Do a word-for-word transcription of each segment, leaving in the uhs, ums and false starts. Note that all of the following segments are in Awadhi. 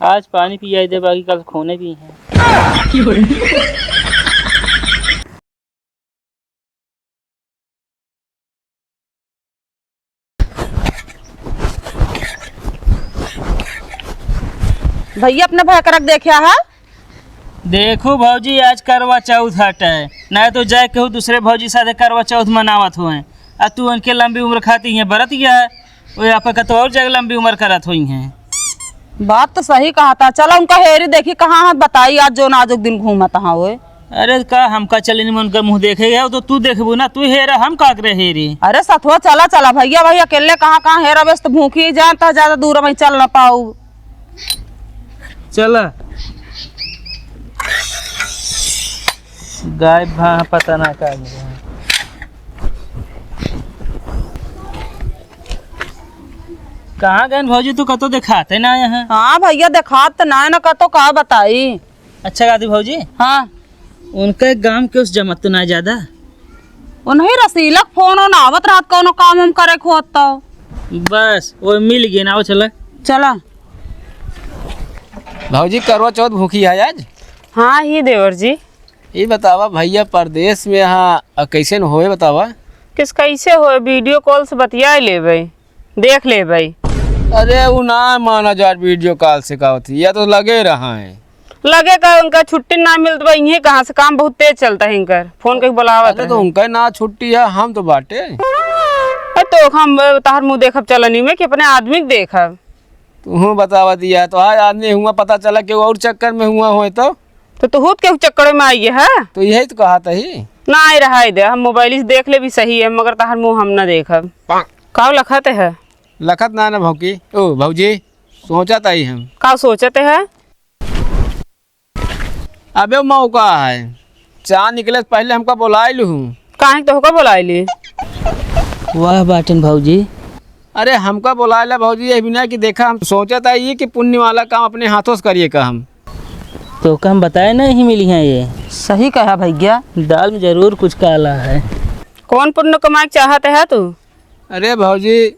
आज पानी पियाई दे, बाकी कल खूने पीहे। भइया, अपने भैकरा के देख्या है? देखो भौजी, आज करवा चौथ हटे, नाहीं तो जाए केहू दूसरे भौजी साथे करवा चौथ मनावत होए। आ तू उनके लंबी उम्र खाती हियाँ बरत गया है, वो यहाँ पे कतौ और जगह लंबी उम्र करत होइहैं। बात तो सही कहत है, चला उनका हेरी देखी कहाँ है, बताई आज जो नाजुक दिन घूमत हाँ होए। अरे का हमका चले निमन का मुँह देखे गया, तो तू देखबू ना, तू हेरा, हम का करे हेरी। अरे सथुआ, चला चला भइया, भइया अकेले कहाँ कहाँ हेरा, बस तो भूखी जान तो ज्यादा दूर मैं चल ना पाऊ। चला। गायब भा, पता ना का हुआ। कहाँ गए भौजी, तू कतौ देखाते ना यहाँ? हाँ भइया, देखात तो ना है ना कतौ, का बताई। अच्छा गादी भौजी। हाँ। उनके गाँव के उस जमत तो ना ज्यादा? उन्हीं रसीलक फोन ओन आवत रहत, कौनो काम हम करे खोत तो। बस वो मिल गए ना, वो चला। चला। भौजी, करवा चौथ भूखी है आज? हाँ ही देवर जी। ई बतावा भइया, परदेस में हाँ, अ, कइसन होए बतावा? किस कइसे होए, video call से बतियाए लेबै, देख लेबै। अरे उ ना माना यार, video call से का होती, या तो लगे रहा है। लगे का, उनका छुट्टी ना मिलत बा, इहे कहाँ से काम बहुत तेज चलता है इनकर, फोन करके बुलावत अरे तो रहे। उनका ना छुट्टी है, हम तो बाटे। अरे तो हम तहार मुँह देखब चलनी में कि अपने आदमी के देखब? तू बतावा दिया, तोहार आदमी हुआ, पता चला कि और चक्कर में हुआ होए तो? तो तू खुद के चक्कर में आई है। तो यही तो कहा तही। ना आई रहा दे, हम मोबाइल से देख ले भी सही है, मगर तहार मुँह हम ना देखब। का लखत है? लखत ना ना भौकी, ओ भौजी, सोचत आई हम। का सोचत है? अबे मौका है, चाँद निकले से पहले हमका बोलाए लू। काहे तोहका बोलाए ली? वाह बाटिन भौजी। अरे हमका बोलाए ला भौजी, ये बिना कि देखा हम सोचत आई कि पुण्य वाला काम अपने हाथों से करिए का हम। तोहका हम बताए नहीं मिली हैं ये। सही कहा भैया। दाल में जरूर कुछ काला है। कौन पुण्य कमाए के चाहत है तू? अरे भौजी,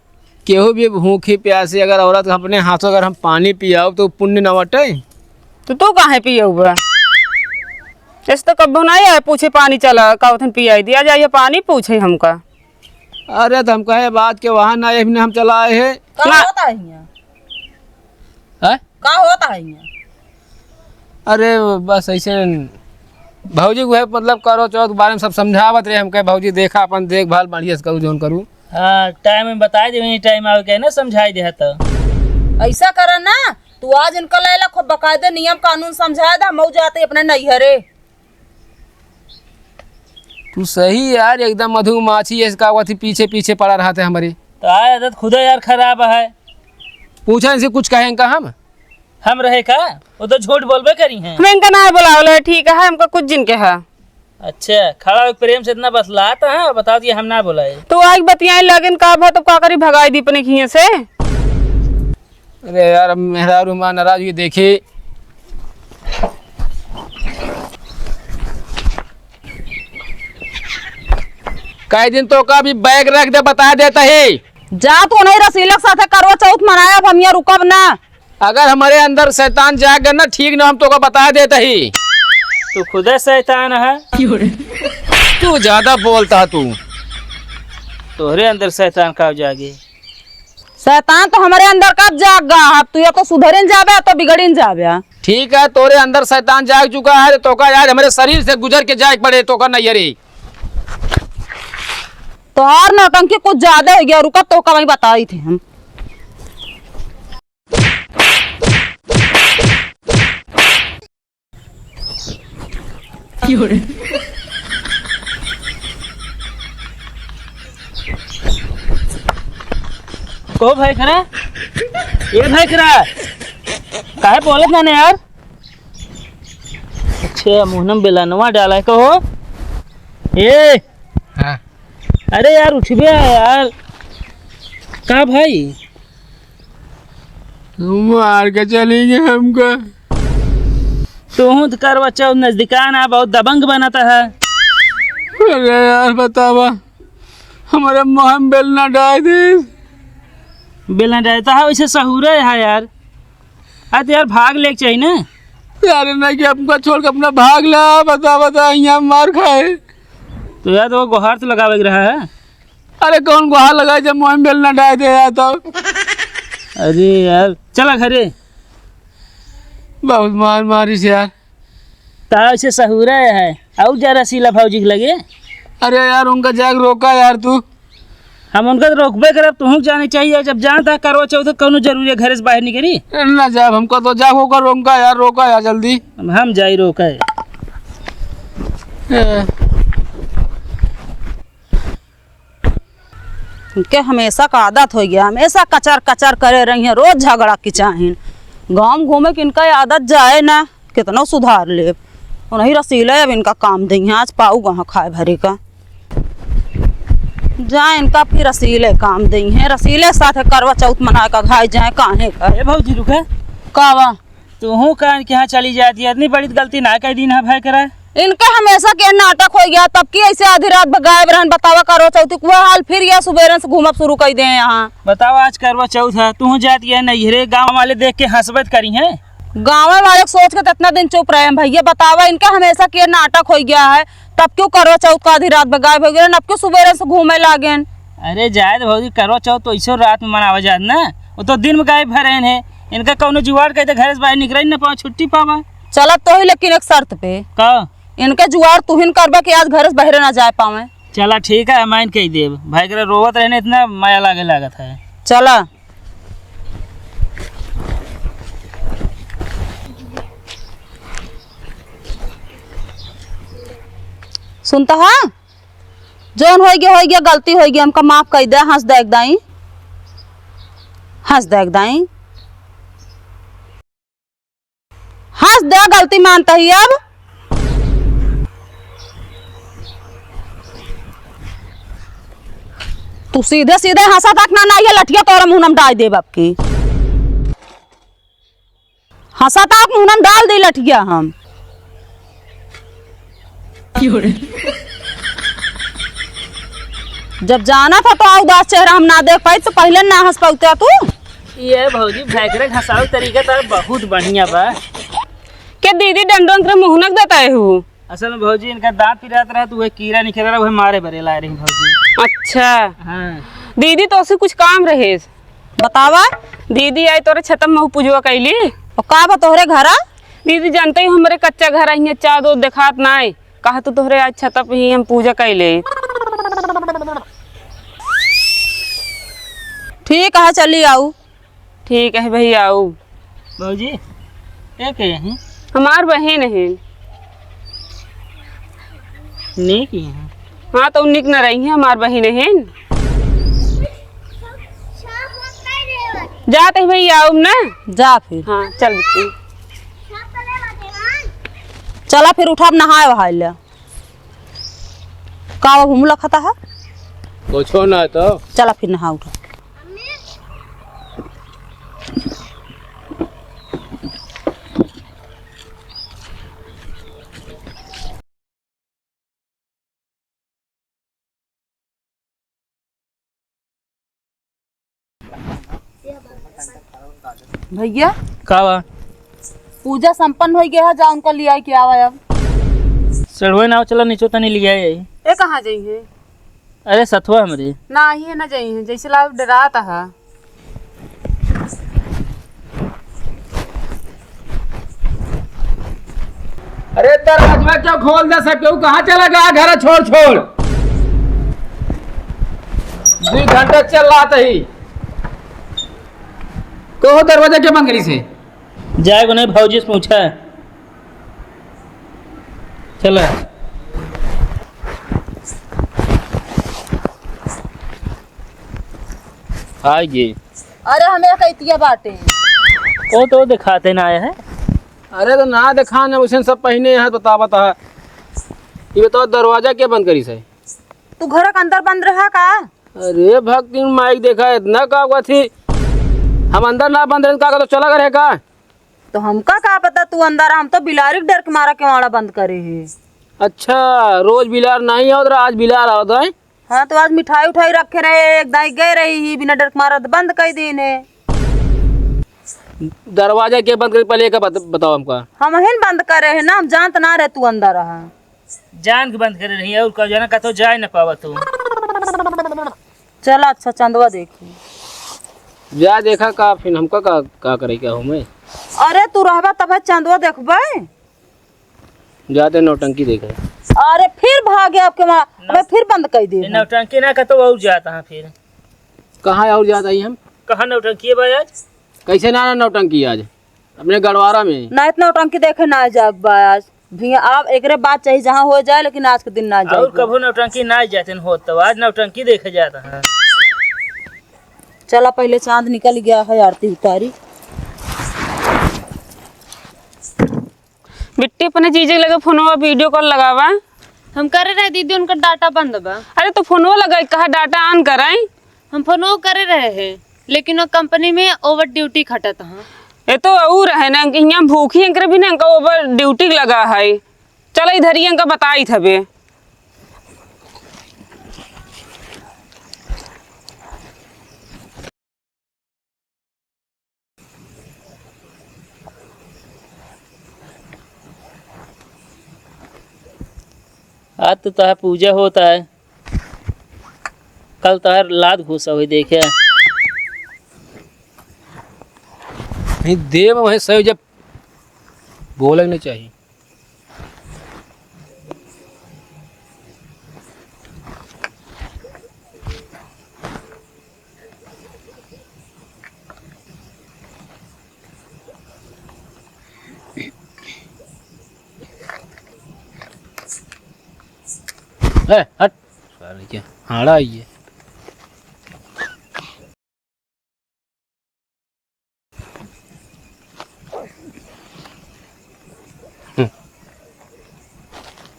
केहू भी भूखी प्यासी अगर औरत के अपने हाथों अगर हम पानी पियाउब तो पुण्य न बटे? तो तू काहे पियउबा? ऐसे तो कब्बो नहीं आए पूछे पानी चला, का उठन पियाई दिया जाइए पानी पूछे हमका। अरे तो हम कहे बात के वहाँ ना, अभी हम चला आए हैं। का ना। होता है यहाँ? हैं? का होता है यहाँ? अरे बस ऐसे भौजी को है, मतलब करवा चौथ के बारे में सब समझावत रहे। हम कहे भौजी देखा अपन देखभाल बढ़िया से करू, जौन करू। हाँ, टाइम में बताई देवे, टाइम आवे के ना समझाई दे तो। ऐसा करा ना, तू आज इनका लैला खूब बकायदे नियम कानून समझाए दा, मऊ जाते अपने नैहरे। तू सही यार, एकदम मधुमाछी ऐसे का हुआ थी, पीछे पीछे पड़ा रहा था हमारे। तो आए आदत खुदा यार खराब है। पूछा इनसे कुछ कहें का हम? हम रहे का? वो तो झूठ बोलबे करी हैं। हम इनका ना बुलावले, ठीक है, हमका कुछ जिन के है। अच्छा, खड़ा होके प्रेम से इतना बतलात है, बता दिया हम ना बुलाए। तो आइके बतियाए लगन का भा, तब का करी, भगाई दी अपने खिए से। अरे यार, अब मेहरारू माँ नाराज हुई, देखी। कई दिन तो का भी बैग रख दे, बता देता ही। जा तू नहीं रसीलक साथे करवा चौथ मनाया, अब हम यहाँ रुकब ना। अगर हमारे अंदर शैतान जाग गया ना, ठीक ना, हम तोका बता देता ही। तू खुदे शैतान है। तू ज्यादा बोलता तू। तोहरे अंदर शैतान का जागे? शैतान तो हमारे अंदर कब जाग गा? अब तू या तो सुधरिन जाबे, या तो बिगड़िन जाबे। ठीक है, तोरे अंदर शैतान जाग चुका है, तोका आज हमारे शरीर से गुजर के जाए पड़े, तोका नहीं अरे। तोहार नौटंकी कुछ ज्यादा हो गया, रुका तोका वहीं बताई थे हम। को भाई खरा? ये भाई खरा? काहे बोलत ना यार? अच्छा, मुहनम बेलनवा डाला है, कहो। ए! हाँ। अरे यार, उठबे यार। का भाई? मार के चलेंगे हमका। तू तो करवा चौथ नजदीकान आ, बहुत दबंग बनता है। अरे यार, बतावा, हमारे मुँह में बेलना डाल दे। बेलना डालता है, वैसे सहूरे है यार। हाँ तो यार, भाग लेके चाहिए ना। यार, नहीं कि हमका छोड़ के अपना भाग ला, बता, बता, यहाँ मार खाए। तो यार, तो गोहार तो लगावे के रहा है। अरे, कौन गोहार लगाए, जब मुँह में बेलना डाल दे यार, तो। अरे यार, चला घरे। बहुत मार मारी से यार। ता ऐसे सहूरा है, और जा रसीला भौजी के लगे। अरे यार, उनका जाके रोका यार तू। हम उनका तो रोकबे करब, तुहूँ के जाने चाहिए। जब जानता है करवा चौथ कौनो जरूरी है, घरे से बाहर निकली। ना जाब, हमका तो जा होकर रोका यार, रोका यार जल्दी। हम, हम जाई रोका है। ए। इनके हमेशा का आदत होइ गया, हमेशा कचर कचर करे रही हैं, रोज झगड़ा की चाहिन। गाँव घूमे के इनका आदत जाए ना, कितनो सुधार लेब। उन्हीं रसीले अब इनका काम दई हैं, आज पाऊ गहाँ खाए भरे का। जा इनका फिर रसीले काम दई हैं, रसीले साथे करवा चौथ मनाए का घाई जाए काहे का। ए भौजी रुके। का बा? तुहूँ का इनके यहाँ चली जाती है, इतनी बड़ी गलती ना कह दी ना भाई करा। इनका हमेशा के नाटक होइ गया, तब की ऐसे आधी रात में गायब रहन, बतावा करवा चौथ की वह हाल, फिर यह सुबेरे से घूमब शुरू कर दे यहाँ। बतावा आज करवा चौथ है, तुहूँ जाती है नैहरे, गाँव वाले देख के हंसबत करी हैं। गाँव वाले सोच के तो इतना दिन चुप रहे हैं भैया, बतावा इनका हमेशा के नाटक होइ गया है, तब क्यों करवा चौथ का आधी रात में गायब होइ गए, अब क्यों सुबेरे से घूमे लागेन। अरे जाए दे भौजी, करवा चौथ तो ऐसो रात में मनावा जात ना, वो तो दिन में गायब भरे हैं। इनका कौनो जुगाड़ कह दे, घर से बाहर निकल ही ना पावा, छुट्टी पावा। चला तो ही, लेकिन एक शर्त पे। का? इनके जुगाड़ तुहिन करबा कि आज घर से बाहर ना जाए पावे। चला ठीक है, हम आइन कह देब। भाई करे रोवत रहने इतना माया लागे लागत है। चला। सुनता है? जौन होइ गया, होइ गया, गलती होइ गया, हमका माफ कर दे, हंस दे एक दाई, हंस दे एक दाई, हंस दे, गलती मानता ही अब। तू सीधे सीधे हंसा तक ना, ना ये लठिया तोरा मुंह में डाल देब आपकी। हंसा ताक मुंह में डाल दे लठिया हम। जब जाना था तो आ उदास चेहरा हम ना देख पाई तो पहले ना हंस पाउते तू। ये भौजी भैकरे घसाव तरीका तो बहुत बढ़िया बा। के दीदी डंडों के मुंह नक देता है हूँ। असल में भौजी इनका दांत पिरात रहा तो वह कीड़ा निकल रहा, वह मारे बरे लाए रही भौजी। अच्छा। हाँ। दीदी तो उसे कुछ काम रहे। बतावा। दीदी आई तोरे छतम में पूजवा कैली। और का बा तोहरे घरा? दीदी जानते ही हमरे कच्चा घर आई है, चाँद ओद देखात ना है। कहा तू तोहरे आज छतप ही हम पूजा कैले। ठीक है चली आऊ। ठीक है भैया आऊ। भौजी, ये के हैं? हमार बहिन है। नीक ही हैं। हाँ, तो नीक न रही हैं, हमार बहिन है। जात है भैया आऊ ना। जा फिर। हाँ, चल बिट्टी। चला फिर उठा, अब नहाए वहाए ले। का वो मुँह लखता है? कुछो ना तो। चला फिर नहा उठा। भैया। का बा? पूजा संपन्न होइ गया है, जा उनका लियाई के आवा अब। चढ़वे ना, चला नीचे तनी लियाई। ए कहाँ जाई है? अरे सथवा हमरे। ना ही है, ना जाई है, जैसे लाल डरात हा। अरे दरवाजा क्यों खोल दे सब, क्यों कहाँ चला गया घर छोड़ छोड़? दो घंटा चल रहा था ही। कहो दरवाजा क्यों बंद करी से? जाए को नहीं, भौजी से पूछा है। चला। आइए। अरे हमें कैतिया बाटे। वो तो दिखाते ना आए हैं। अरे तो ना दिखा ना, उसे सब पहिने हैं, बता बता। ये बताओ दरवाजा क्या बंद करी से? तू घर के अंदर बंद रहा का? अरे भक्तिन माइक देखा इतना का हुआ थी, हम अंदर ना बंद रहे का, तो चला करे का? तो हमका का पता तू अंदर, हम तो बिलारी के डर के मारा केवाड़ा बंद करे ही। अच्छा, रोज बिलार नहीं आवत रहा, आज बिलार आवत है? हाँ, तो आज मिठाई उठाई रखे रहे, एक दाई गए रही ही, बिना डर के मारा तो बंद कर दीन है। दरवाजा के बंद करे, पहले एका बत-, बताओ हमका। हमहिन बंद करे है ना, हम जानत ना रहे तू अंदर रहा। जान के बंद करे रही, और का जाना, कतो जाए न पावा तू। चला, अच्छा, चंदवा देखी। जा देखा का, फिर हमका का, का करे, का हो मैं? अरे, तू रहबा तब चंदवा देखबे। जाते नौटंकी देखे। अरे, फिर भागे आपके माँ, अबे, फिर बंद कर दे। नौटंकी ना, कतो और जाता है फिर। कहाँ और जाता ही हम? कहाँ नौटंकी है भाई आज? कैसे ना, ना नौटंकी आज? अपने गड़वारा में। ना इतना नौटंकी देखे ना जाब बा आज। भैया, आप एकरे बाद चाहे जहाँ हो जाए, लेकिन आज के दिन ना जाए। और कभो नौटंकी ना जाते होत, तो आज नौटंकी देखे जाता है। चला, पहले चांद निकल गया है, आरती उतारी। बिट्टी, अपने जीजे के लगे फोनवा video call लगावा। हम करे रहे दीदी, उनका data बंद बा। अरे, तो फोनवा लगाई, कहा data on कराई। हम फोनवा करे रहे हैं, लेकिन वो company में over duty खटत हैं। ये तो ऊ रहे ना कि हियाँ भूखी, इनकर भी ना, इनका over duty लगा है। चला, इधर ही इनका बताई थबे। आज तो तोहार पूजा होता है, कल तोहार लात घूसा हुई देखे। नहीं, देव वहीं सही जब बोले नहीं चाहिए। ए, हट। साले के हाड़ा आई है।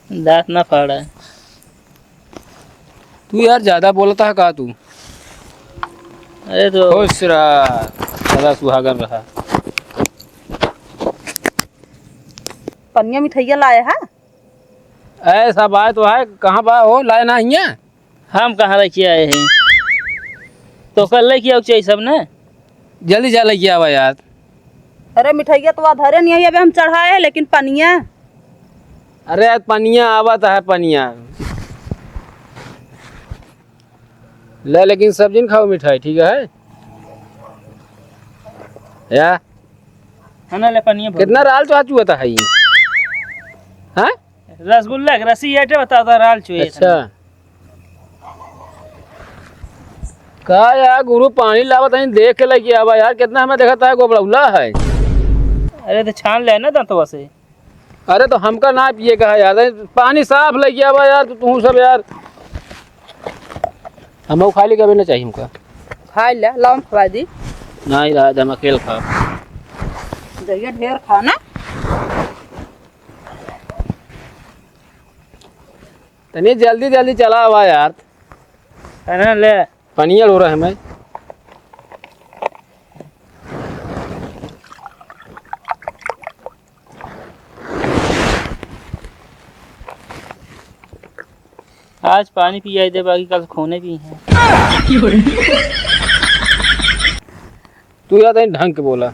दांत ना फाड़ा। तू यार ज्यादा बोलता है का तू? अरे तो खुश रहा, सदा सुहागन रहा। पनिया मिठाइया लाए है? ऐसा बात तो है, कहाँ बा हो, लाए ना हियाँ? हम कहाँ लेके आए हैं? तो कल लेके आओ चाहिए सब ना। जल्दी जा लेके आवा यार। अरे मिठाइया तो धरे नहीं है, अबे हम चढ़ाए हैं, लेकिन पनिया। अरे यार पनिया आवत है, पनिया। ले लेकिन सब जिन खाओ मिठाई, ठीक है? या? है ना, ले पनिया भर। कितना राल चुआ चुआ था है ये? हाँ? रसगुल्ला के रसी ये बता था राल चुए अच्छा। का यार गुरु पानी लावत है, देख के लेके आवा यार, कितना हमें देखता है गोबड़ौला है। अरे तो छान ले ना दांतवा से। अरे तो हमका ना पिए का है यार, पानी साफ लेके आवा यार, तू, तू सब यार। हम खाली कभी ना चाहिए हमका। खा ले, लाओ हम खवा दी। नहीं रहा, हम अकेल खा। जइया ढेर खा ना। तनी जल्दी जल्दी चला आवा यार। अरे ले। पनिया रो रहा है मैं। आज पानी पियाई दे, बाकी कल खूने पी हैं। तू यार तनी ढंग के बोला।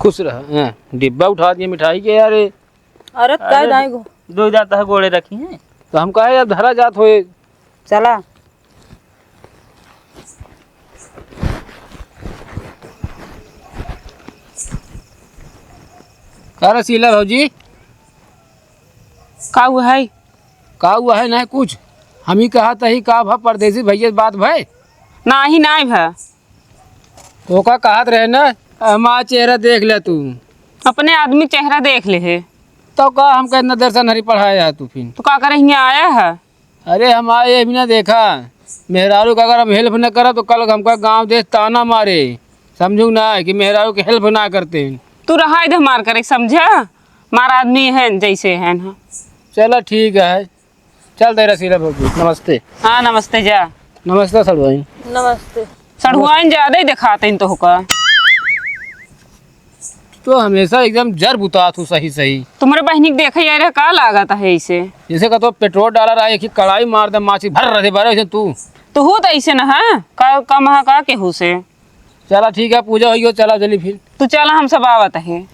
खुश रह। हैं, डिब्बा उठा दिए मिठाई के यार। अरे, अरे, दाई गो। दो जाता है गोड़े रखी हैं। तो हम कहे यार धरा जात होए। चला। का रे शीला भौजी? का हुआ है? का हुआ है? नहीं कुछ। हम ही कहा तही का भा परदेसी भैया से बात भय? नाही, नाही भा। तो का कहत रहे ना, हमारा चेहरा देख ले तू। अपने आदमी चेहरा देख ले है। तो का हमका इतना देर से नहीं पढ़ाया है तू फिर? तो का करे हियाँ आया है? अरे हम आए अभी ना देखा, मेहरारू का अगर हम help न करा तो कल हमका गाँव देश ताना मारे, समझू ना कि मेहरारू के help ना करते। तू रहा इधर मार करे समझा, मार आदमी है जैसे है ना। चला ठीक है, चल दे रसीला भौजी, नमस्ते। हाँ नमस्ते जा। नमस्ते सड़ुआइन। नमस्ते। सड़ुआइन ज्यादा ही दिखाते हैं तोहका। तो हमेशा एकदम जर बुतात हूँ सही सही। तुम्हारे बहनी के देखे यार का लागत है इसे? जैसे का तो पेट्रोल डाला रहा, एक ही कढ़ाई मार दे, माछी भर रहे भरे, वैसे तू तू तो ऐसे न है, का कम है का केहू से। चला ठीक है, पूजा होइयो, चला चली फिर। तू चला, हम सब आवत है।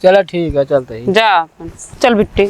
चला ठीक है, चलते ही। जा अपन। चल बिट्टी।